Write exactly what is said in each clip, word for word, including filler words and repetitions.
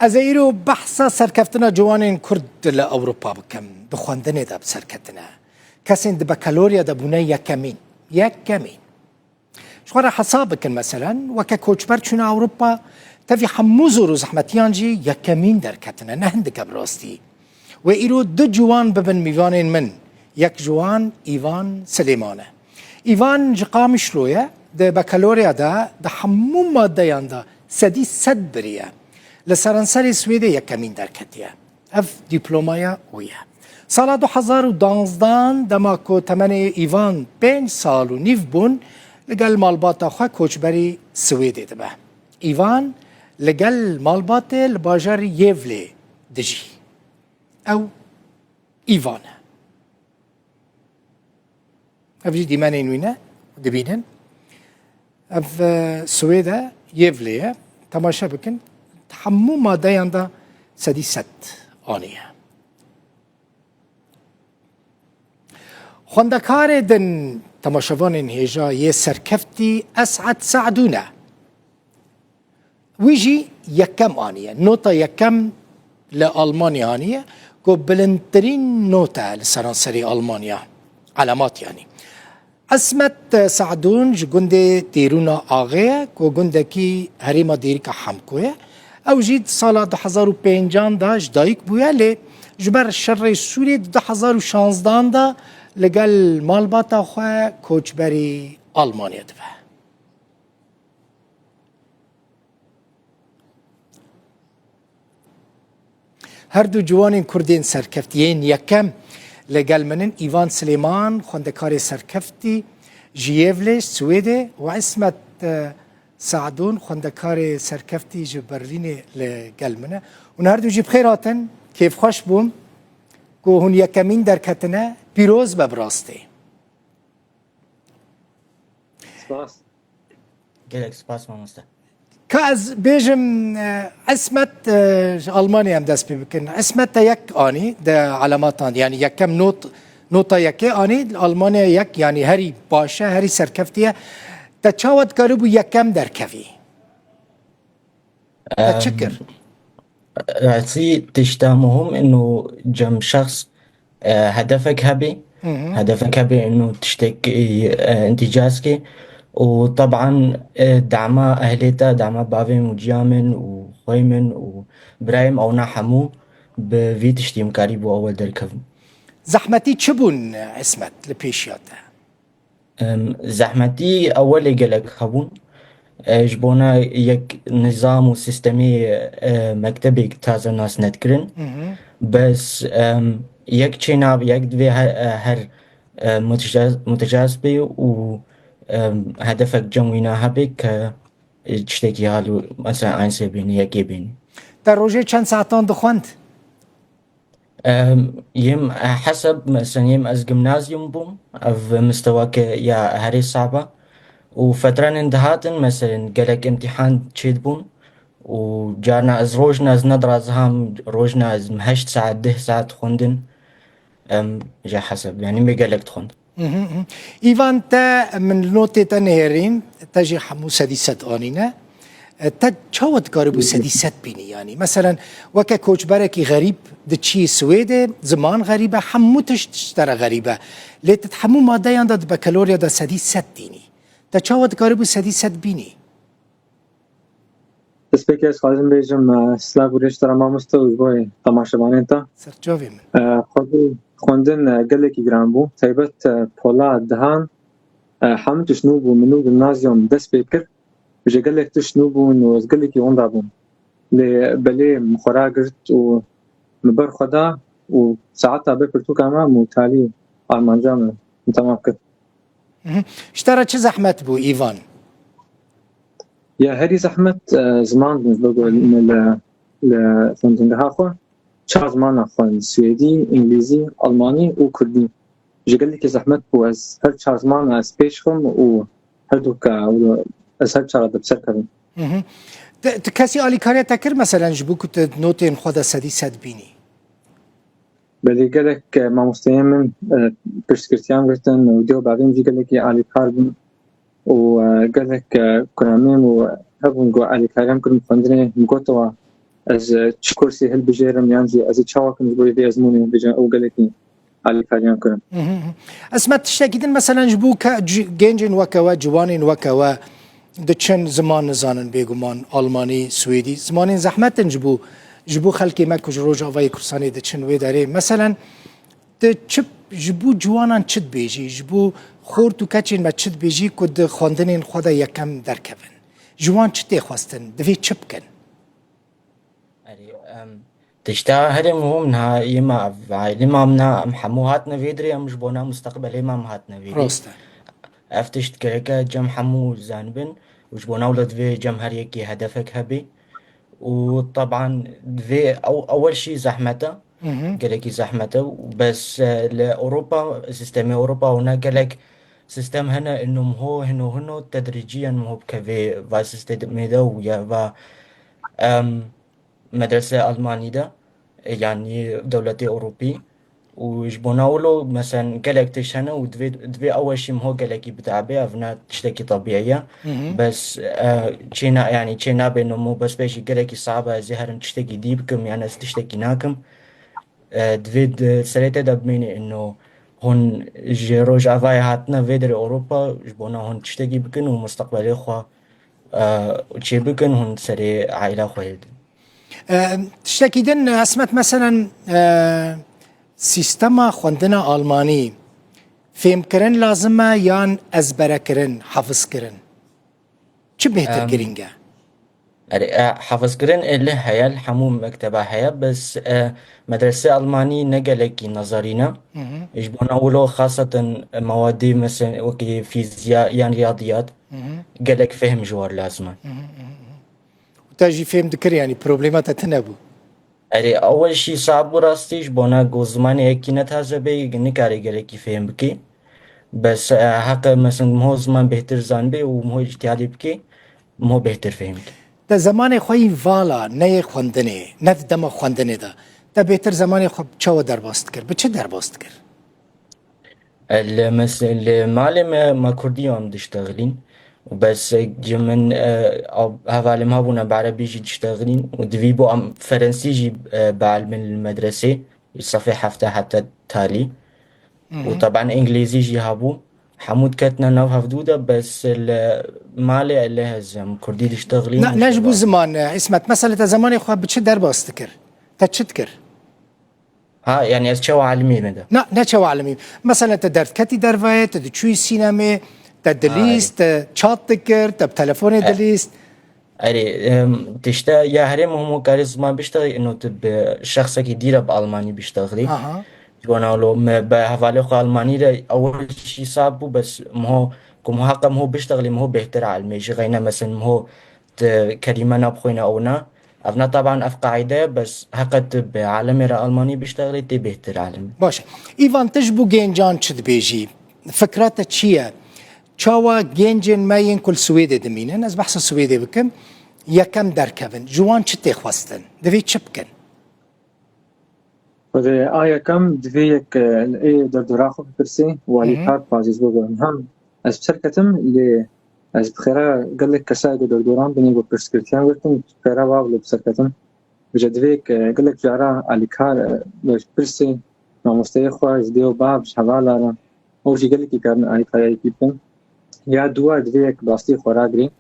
Ez ê îro behsa serkeftina ciwanên Kurd li Ewropa bikim. Di xwendinê de bi ser ketine. Kesên di bakalorya de bûne yekemîn. Yekemîn. Ji xwe re hesab bikin, meselen, weke koçber çûne Ewropa, tevî hemû zor û zehmetiyan jî yekemîn derketine. Ne hindike bi rastî. Wê îro du ciwan bibin mîvanên min. Yek ji wan Îvan Silêman e. Îvan ji Qamişlo ye, di bakalorya de di hemû madeyan de sedî sed biriye. Li seranserê Swêdê yekemîn derketiye. Ev dîplomaya wî ye. Sala du hezar û duwazdeh, dema ku temenê Îvan pênc sal û nîv bûn, li gel malbata xwe koçberî Swêdê dibe. Îvan li gel malbatê li bajarê Yêvlê dijî. Ew Îvan e. Ev jî dîmenên wî ne, dibînin. Ev, e, Swêd e, Yêvlê ye. Temaşe bikin. Hemû madeyan de sedî sed aniye. Xwendekarê din, temaşevanên hêja, yê serkeftî Es'ed Se'dûn e. Wî jî yekem aniye. Nota yekem li Almanya aniye, ku bilindtirîn note li seranserê Almanya. Elemat yanî. Esmet Se'dûn ji gundê Dêrûna Axê ye, ku gundekî herêma Dêrika Hemko ye. Ew jî di sala du hezar û pêncan de ji dayik bûye, lê ji ber şerê Sûriyê di du hezar û şanzdan de li gel malbata xwe koçberî Almanya dibe. Her du ciwanên Kurdên serkeftî yên yekem li gel min in, Îvan Silêman, xwendekarê serkeftî ji Yêvlê, Swêdê, û Ismet, e, Se'dûn, xwendekarê serkeftî ji Berlînê li gel min e. Hûn her du jî bi xêr hatin, kêfxweş bûm ku hûn yekemîn derketine, pîroz be bi rastî. Spas. Gelek spas mamoste. Ka ez bêjim, e, Ismet, e, ji Almanya em dest pê bikin. Ismet te yek anî di elematan, yani yekem not, nota yekê anî, Almanya yek, yani herî baş e, herî serkeftî ye. Te çawa dikarîbû yekem derkevî? Te çi kir? Em, rastî tişta muhim ino cem şexs, e, hedefek hebe, Hı hı. hedefek hebe ino tiştek, e, e, întîcaz ke. Û teban, e, dema ehlê te, dema bavê min û ciya min û xwê min û birayê min, ewna hemû bi vî tiştî em karîbû ewil derkevin. Zehmetî çi bûn, Ismet, li pêşiya te? Em, zehmetî ewilê gelek hebûn. E, ji bona yek nizam û sîstemê, e, mektebê taze nas nedkirin. Hı hı. Bes, em, yek çênabe, yek divê he-, e, her, e, mutecaz-, mutecaz bê û, em, hedefek cem wîna hebe ke, e, tiştekî hal û mesela eyn sê bînî, yekê bînî. Te rojê çend saetan dixwend? Em, yêm, e, heseb, mesela yêm ez gimnazyum bûm, ev mistewake ya herê saba. Û fetranên dihatin, mesela gelek imtîhan çêdibûn. Û carna ez rojna ez nediraziham, rojna ez heşt saet, deh saet xwendin. Em, ji heseb, yani me gelek dixwend. Mhm, mhm. Îvan, te min li notê te nihêrîn, te jî hemû sedî sed anîne. E, te çawa dikaribû sedî sed bînî? Yani, meselen, weke koçberekî xerîb diçî Swêdê, ziman xerîb e, hemû tişt ji te re xerîb e. Lê tu di hemû madeyan de di bakalorya de sedî sed dînî. Te çawa dikaribû sedî sed bînî? Destpêkê ez xwazim bêjim, e, silav û rêz ji te re mamoste û ji bo temaşevanên te. Serçavê min. E, xwendin, xwendin, e, gelekî giran bû. Taybet, e, pola dihan, e, hemû tişt nû bû. Min nû gimnazyum dest pê kir. Ji gelek tişt nû bûn û ez gelekî wenda bûm. Lê belê min xwe ragirt û min ber xwe da û saeta bê pirtûka me min talî armanca min min temam kir. Mhm. Ji te re çi zehmet bû, Îvan? Ya herî zehmet, e, ziman bû, li, li, li xwendingeha xwe. Çar zimana xwend, Swêdî, Îngilîzî, Almanî û Kurdî. Ji gelekî zehmet bû ez her çar zimana ez pêş xim û herdûka ez her çara de bi ser kevim. Mhm. Te, tu kesî alîkariya te kir, meselen, ji bo ku tu notên xwe de sedî sed bînî? Belê gelek, e, mamosteyên min, e, piştgirtiyan girtin û dê û bavên jî gelekî alîkar bûn û, e, gelek, e, kuramên û hebûn ku alîkariyan kirin xwendinê min gotewa ez, e, çi kursê hilbijêrim, yan jî ez ê çawa kim ji bo vê ezmûnê bêjim, ew gelekî alîkariyan kirin. Mhm, mhm. Esmet, tiştekî din, meselen, ji bo ke-, ci-, gencên weke we, ciwanên weke we diçin ziman nizanin, bêguman Almanî, Swêdî, zimanên zehmet in ji bo, ji bo xelkê me ku ji Rojavayê Kurdistanê diçin wê derê. Meselen, tu çi, ji bo ciwanan çi dibêjî, ji bo xort û keçên me çi dibêjî ku di xwendinên xwe de yekem derkevin? Ji wan çi tê xwestin? Divê çi bikin? Erê, em, tişta herê muhim niha yê me ev aîlê me, em niha em hemû hatine vê dirê, em ji bona mustaqbelê me em hatine vê dirê. Rast e. Ev tişt gereke cem hemû zanibin û ji bona wilo divê cem her yekê hedefek hebê. Û teban divê ew-, ewel şî zehmet e, Mhm. gelekî zehmet e. Û bes, e, li Ewropa, sîstemê Ewropa hûna gelek sîstem hene, ino miho hino hino tedrîciyen miho bikevê va sîstemê de û ya va, em, medrese Almanî de, e, yanî dewletê Ewropî. Û ji bona wilo, meselen, gelek tişt hene û divê, divê ew jî miho gelekî bitabe, ev ne tiştekî tebîî ye. Mhm. Bes, e, çêna-, yanî çênabe no miho bes bêjî gelekî sabe, ez ê herim tiştekî dî bikim, yan ez tiştekî nakim. E, divê di serê te de bimîne ino hûn ji Rojavayê hatine vê derê Ewropa, ji bona hûn tiştekî bikin û mustaqbelê xwe, e, çêbikin, hûn serê aîla xwe yê din. E, tiştekî din, Esmet, meselen, e, sîstema xwendina Almanî fêmkirin lazim e yan ezberekirin, hafizkirin? Çi bêhtir Em, girîng e? Erê, e, hafizkirin ê li heye, li hemû mekteba heye, bes, e, medrese Almanî ne gelekî nezerî ne. Mhm. Ji bona wilo xaseten mewadê, meselen, wekî fîzya yan riyadiyat, Mhm. gelek fêhm ji war lazim e. Mhm, mhm, mhm. Û te jî fêm dikir, yanî problema te tune bû. Erê, ewel jî sab bû rastî, ji bona ku zimanê yekî ne taze bê, nikarê gelekî fêm bikê. Bes, e, heqe, mesela, miho ziman bêhtir zanibê û miho îtîhadê bikê, miho bêhtir fêm bikê. Te zemanê xwe yî vala, ne yê xwendinê, ne di dema xwendinê de, te bêhtir zemanê xwe çawa derbas dikir? Bi çi derbas dikir? Li mes-, li malê me, me kurdî em diştexilîn. Bes, e, ji min, e, ab-, hevalê me hebûne bi erebî jî diştexilîn. Û divî bû em ferensî jî, e, bielmin li medresê. Ji sefê hefte heta talî. Û Mhm. teban îngilîzî jî hebû. Hemû diketine nav hevdû de, bes li malê lê ez em kurdî diştexilîn. Na, ne ji bo ziman, e, Îsmet. Mesela te zemanê xwe bi çi derbas dikir? Te çi dikir? Ha, yani ez çawa alimî me de? Na, ne çawa alimî. Mesela te derdiketî dervayê, te diçûyî sînemê, te dilîst, Ay. te çat dikir, te bi telefonê E, dilîst. Erê, em, tişta ya herê muhim û karê ziman biştexilî, ino tu bi şexsekî dî re bi almanî biştexilî. Aha. Ji bona lo me bi hevalê xwe almanî re ewil jî sab bû, bes miho, ku miho heqa miho biştexilî, miho bêhtir alimê. Ji xeyne mesen miho tu kelîme nabixwîne ew na. Ev ne taban ev qaîde ye, bes heqet tu bi alemê re almanî biştexilî tê bêhtir alim. Baş e. Îvan, tu ji bo gencan çi dibêjî? Fikra te çi ye? Çawa gencên me yên ku li Swêdê dimînin, ez behsa Swêdê bikim, yekem derkevin? Ji wan çi tê xwestin? Divê çi bikin? Xwedê a yekem divê yek, e, li ê derdora xwe bipirsê û alîkar bixwaze ji bo niha ez bi ser ketim, lê ez bi xêra gelek kesayê ku derdoran binê ku pirsgirtiyan girtin, bi xêra wa wilo bi ser ketim. Vêca divê yek, e, gelek cara alîkar, e, pirsê mamosteyê xwe, ji dê û bav, ji hevala re. Ew jî gelekî karin alîkariyekî bikin. Ya dua divê yek bi rastî xwe ragirê.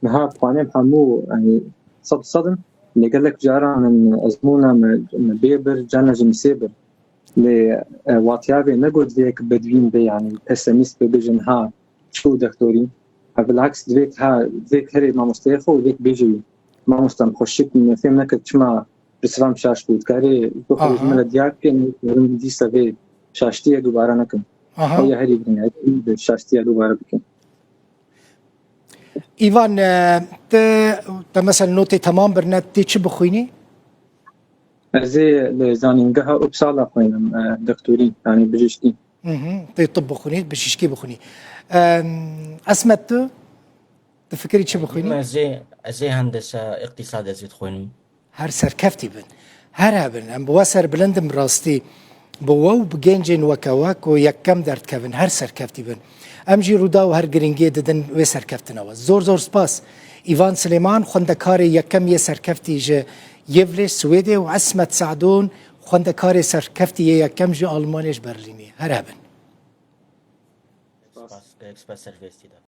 Niha dixwanim hemû, yanî sed sed in. Lê gelek caran min ezmûna me, me bê bir, carna jî min sê bir. Lê, e, watiya vê ne got divê yek bedwîn be, yanî pesimîst be, bêjin ha çû dextorî. Ha bilaks divê yek ha, divê yek herê mamosteyê xwe û divê yek bêje wî. Mamosta, min xweşik, min fêm nekir çima pirsvan şaş bû. Dikarê bixwe ji min re diyar bike, min dîsa vê şaştiye dubare nekim. Aha. Ew ya herî giring e, şaştiye dubare bikin. Îvan, e, te, te mesela notê temam birine, tê çi bixwînî? Ez ê li zanîngeha Uppsala xwînim, e, doktorî, yanî bijîşkî. Mhm, tê tib bixwînî, bijîşkî bixwînî. Em, Esmet, tu difikirî çi bixwînî? Ez ê, ez ê hendese îqtîsad ez ê dixwînim. Her serkeftî bin. Her hebin. Em bi we serbilind in bi rastî. Bi we û bi gencên weke we ku yekem derdikevin, her serkeftî bin. Em jî Rûdaw her girîngiyê didin wê serkeftina we. Zor zor spas. Îvan Silêman, xwendekarê yekem yê serkeftî ji Yevlê Swêdê û Esmet Sadûn, xwendekarê serkeftî yê yekem ji Almanyê, ji Berlînê. Her hebin. Spas, gelek spas servestî de.